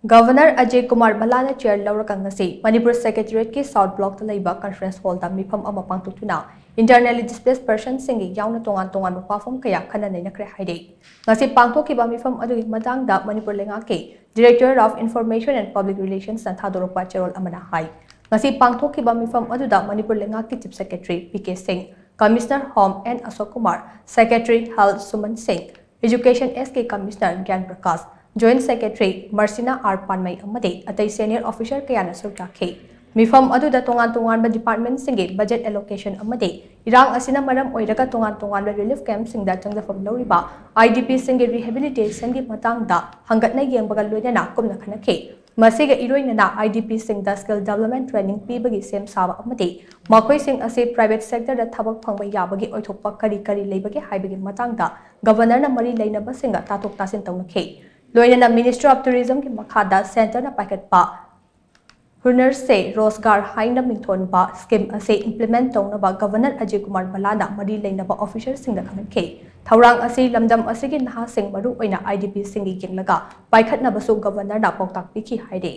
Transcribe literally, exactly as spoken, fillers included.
Governor Ajay Kumar ꯚꯜꯂꯥꯅ chair ꯂꯧꯔꯒ ꯉꯁꯤ Manipur ꯁꯦꯀ꯭ꯔꯦꯇꯔꯤꯌꯦꯠꯀꯤ south ꯕ꯭ꯂꯣꯛꯇ ꯂꯩꯕ ꯀꯟꯐꯔꯦꯟꯁ ꯍꯣꯜꯗ ꯃꯤꯐꯝ ꯑꯃ ꯄꯥꯡꯊꯣꯛꯇꯨꯅ internally displaced personꯁꯤꯡꯒꯤ ꯌꯥꯎꯅ ꯇꯣꯉꯥꯟ ꯇꯣꯉꯥꯟꯕ ꯋꯥꯐꯝ ꯀꯌꯥ ꯈꯟꯅ ꯅꯩꯅꯈ꯭ꯔꯦ ꯍꯥꯏꯔꯤ꯫ ꯉꯁꯤ ꯄꯥꯡꯊꯣꯛꯈꯤꯕ ꯃꯤꯐꯝ ꯑꯗꯨꯒꯤ ꯃꯇꯥꯡꯗ ꯃꯅꯤꯄꯨꯔ ꯂꯩꯉꯥꯛꯀꯤ Directorate of Information and Public Relationsꯅ ꯊꯥꯗꯣꯔꯛꯄ ꯆꯦꯔꯣꯜ ꯑꯃꯅ ꯍꯥꯏ꯫ ꯉꯁꯤ ꯄꯥꯡꯊꯣꯛꯈꯤꯕ ꯃꯤꯐꯝ ꯑꯗꯨꯗ ꯃꯅꯤꯄꯨꯔ ꯂꯩꯉꯥꯛꯀꯤ Chief Secretary P K Singh, Commissioner Home N Ashok Kumar, Secretary Health Suman Singh, Education S K Commissioner Gyan Prakash, Joint Secretary Marsina R Panmei ꯑꯃꯗꯤ ꯑꯇꯩ senior officer ꯀꯌꯥꯅ ꯁꯔꯨꯛ ꯌꯥꯈꯤ꯫ ꯃꯤꯐꯝ ꯑꯗꯨꯗ ꯇꯣꯉꯥꯟ ꯇꯣꯉꯥꯟꯕ departmentꯁꯤꯡꯒꯤ budget allocation ꯑꯃꯗꯤ ꯏꯔꯥꯡ ꯑꯁꯤꯅ ꯃꯔꯝ ꯑꯣꯏꯔꯒ ꯇꯣꯉꯥꯟ ꯇꯣꯉꯥꯟꯕ relief campꯁꯤꯡꯗ ꯆꯪꯖꯐꯝ ꯂꯧꯔꯤꯕ IDPꯁꯤꯡꯒꯤ rehabilitationꯒꯤ ꯃꯇꯥꯡꯗ ꯍꯪꯒꯠꯅ ꯌꯦꯡꯕꯒ ꯂꯣꯏꯅꯅ ꯀꯨꯞꯅ ꯈꯟꯅꯈꯤ꯫ ꯃꯁꯤꯒ ꯏꯔꯣꯏꯅꯅ IDPꯁꯤꯡꯗ skill development training ꯄꯤꯕꯒꯤ ꯁꯦꯝ ꯁꯥꯕ ꯑꯃꯗꯤ ꯃꯈꯣꯏꯁꯤꯡ ꯑꯁꯤ private sectorꯗ ꯊꯕꯛ ꯐꯪꯕ ꯌꯥꯕꯒꯤ ꯑꯣꯏꯊꯣꯛꯄ ꯀꯔꯤ ꯀꯔꯤ ꯂꯩꯕꯒꯦ ꯍꯥꯏꯕꯒꯤ ꯃꯇꯥꯡꯗ ꯒꯚꯔꯅꯔꯅ ꯃꯔꯤ ꯂꯩꯅꯕꯁꯤꯡꯒ ꯇꯥꯊꯣꯛ ꯇꯥꯁꯤꯟ ꯇꯧꯅꯈꯤ꯫ ꯂꯣꯏꯅꯅ Ministry of Tourismꯒꯤ ꯃꯈꯥꯗ centreꯅ ꯄꯥꯏꯈꯠꯄ ꯍꯨꯅꯔ ꯁꯦ ꯔꯣꯖꯒꯥꯔ ꯍꯥꯏꯅ ꯃꯤꯡꯊꯣꯟꯕ scheme ꯑꯁꯤ implement ꯇꯧꯅꯕ ꯒꯚꯔꯅꯔ ꯑꯖꯌ ꯀꯨꯃꯥꯔ ꯚꯜꯂꯥꯅ ꯃꯔꯤ ꯂꯩꯅꯕ officerꯁꯤꯡꯗ ꯈꯪꯍꯟꯈꯤ꯫ ꯊꯧꯔꯥꯡ ꯑꯁꯤ ꯂꯝꯗꯝ ꯑꯁꯤꯒꯤ ꯅꯍꯥꯁꯤꯡ, ꯃꯔꯨꯑꯣꯏꯅ IDPꯁꯤꯡꯒꯤ ꯌꯦꯡꯂꯒ ꯄꯥꯏꯈꯠꯅꯕꯁꯨ ꯒꯚꯔꯅꯔꯅ ꯄꯥꯎꯇꯥꯛ ꯄꯤꯈꯤ ꯍꯥꯏꯔꯤ꯫